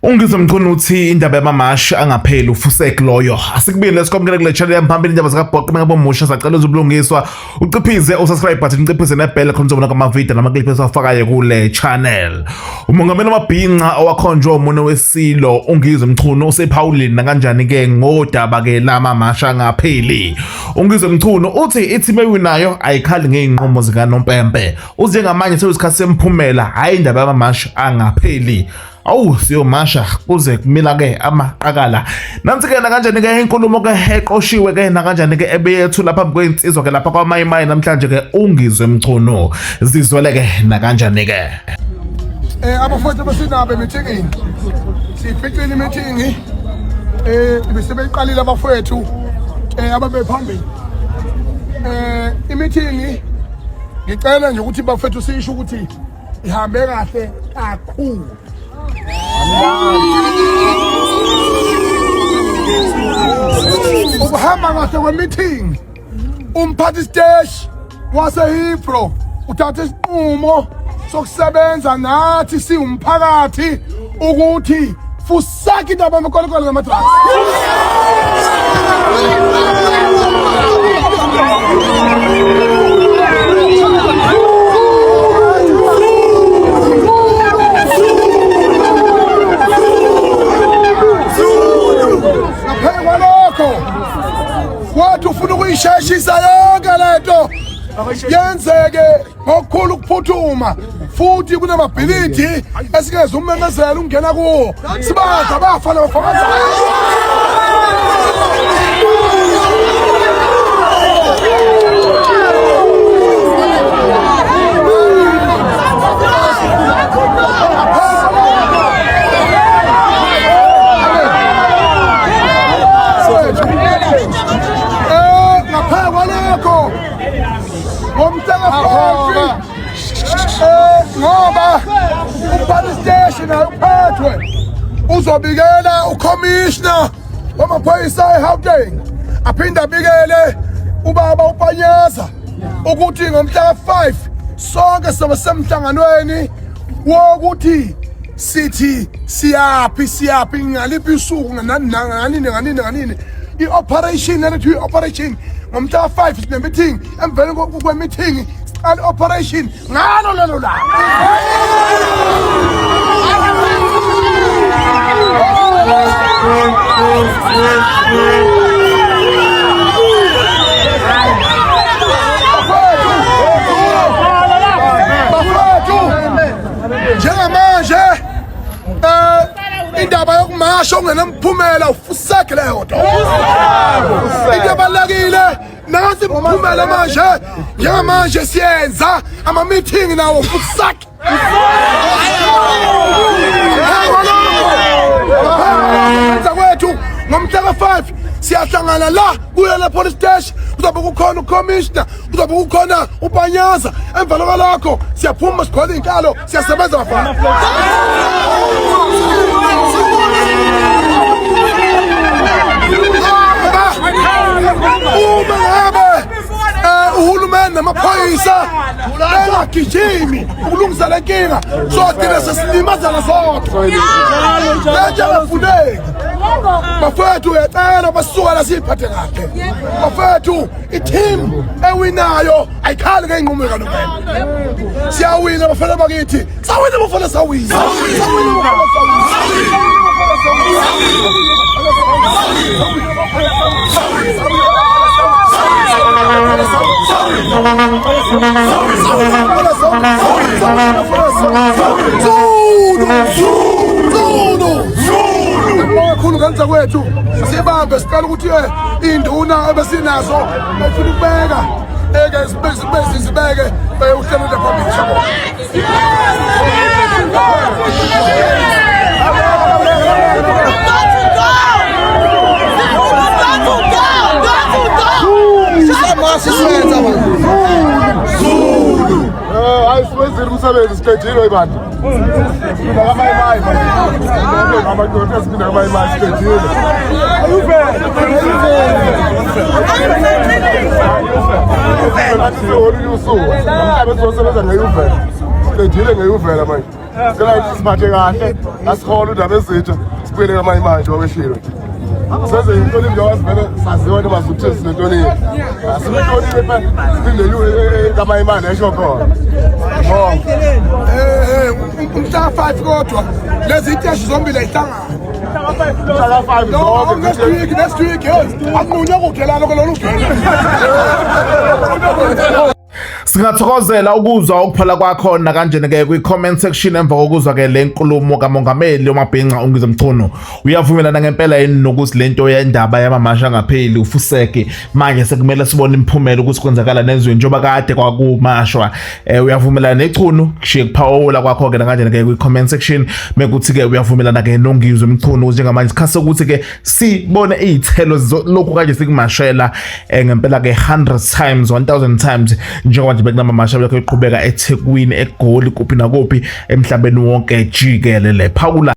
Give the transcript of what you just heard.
Ungizwe Mchunu uthi indaba yamamashi angapheli ufusek loyo. Asikubili sikwamukele kule channel yami phambili indaba zikaBhoqo mengabe umusha sacela uzobulungiswa. Uciphize usubscribe button uciphize nebell khona uzobona ama video nama clip esiwafakayo kule channel. Umongameli wamabhinca owakhonjwa umunwe wesilo uNgizwe Mchunu usephawulile nakanjani ke ngodaba ke lamamashi angapheli. UNgizwe Mchunu uthi i-team ewinayo ayikhali ngeyinqumo zikanompempe. Uze ngamanye sekuyisikhathi semphumela hhayi indaba yamamashi angapheli. Awu siyomasha kuze kumila ke amaqakala. Nansi ke nakanjani ke inkulumo ke eqoshiwe ke nakanjani ke ebeyethula phambi kwensizwa ke lapha kwaMayimayi namhlanje ke uNgizwe Mchunu. Zizwele ke nakanjani ke. Abafowethu abasinabo emithingini siyificile imithingi ibisebeyiqalile abafowethu ababephambili imithingi ngicela nje ukuthi bafethu sisho ukuthi ihambe kahle kakhulu. Ukuhamba kahle kwe-meeting, umphathi siteshi waseHillbrow uthatha isinqumo sokusebenza nathi siwumphakathi ukuthi fusaki indaba yamakolokolo nama-drugs. Ngaphezu kwalokho wathi ufuna ukuyisheshisa yonke lento yenzeke ngokukhulu ukuphuthuma futhi kunamabhilidi esingeze ummemezela ukungena kuwo sibazi abafana bafakazayo. Ngapha kwalokho ngomhlaka ngoba umphathi siteshi naye uphethwe uzobikela ukhomishna wamaphoyisa eGauteng aphinde abikele ubaba uPanyeza ukuthi ngomhla ka-5 sonke sizobe semhlanganweni wokuthi sithi siyaphi siyaphi ngaliphi usuku nganini nganini nganini i-operation lena i-operation ngomhla ka-5 sine-meeting emveni kwe-meeting siqala i-operation ngalo lelo langa. Bafowethu, njengamanje indaba yokumasha okungenamphumela ufuseke leyo nto. Into ebalulekile nansi imiphumela manje, njengamanje siyenza ama-meeting nawo fuseke. Enza kwethu ngomhla ka-5 siyahlangana la kuyo le police station, kuzobe kukhona ucommissioner, kuzobe kukhona uPanyaza. Emva kwalokho siyaphuma sigcwale iy'nkalo siyasebenza bafana. Uma ngabe uhulumeni namaphoyisa bengagijimi ukulungisa le nkinga, sogcina sesilimazana sodwa. Lento engafuneki bafethu, uyacela basuka la siyiphathe kahle bafethu. I-team ewinayo ayikhali ngey'nqumo kaNovemba. Siyawina bafana bakithi, sawina bafana, sawina, sawina bafana, kakhulu ngenza kwethu sibambe sicela ukuthi induna ebesinazo befuna ukubeka eke zibeke zibeke uhlelo phambili. Siyabonga. Hayi, siwenzile umsebenzi, siqedile ibandla. Siphinda kamayimayi manje. Amadoda siphinda kamayimayi siqedile. Olunye usuku namhlanje sizosebenza nge-Juve. Siqedile ngeyuvela manje. Sicela ukuthi siphathe kahle, asihola udaba ezitha, sibuyele kamanye manje wakweshilo. Senze inhlonipho njengoba sivele saziwa noma ukuthi sinenhlonipho. Asibenhlonipho phela siphinde kamanye manje esho khona. Bonke. Eh, umhla 5 kodwa lezi iteshi zombili ayihlangani. Mhla ka-5 No, zonke. next week, next week, hey. Akunqunywa kude lalo lolu gele. Singathokozela ukuzwa ukuphala kwakhona kanjena ke kwi-comment section emva kokuzwa ke le nkulumo kamongameli wamabhinca uNgizwe Mchunu. Uyavumelana ngempela yini nokuthi lento yendaba yamamasha angapheli ufuseke manje sekumele sibone imiphumela ukuthi kwenzakala nezweni njengoba kade kwakumashwa? Uyavumelana nechunu kushiye kuphawula kwakho ke kanjena ke kwi-comment section mekuthi ke uyavumelana ke noNgizwe Mchunu ukuthi njengamanje isikhathi sokuthi ke sibone iy'thelo lokhu kanje sikumashela ngempela ke 100 times, 1000 times, njengoba nje bekunamamasha lokho eqhubeka eThekwini, eGoli, kuphi nakuphi emhlabeni wonke jikelele. Phawula.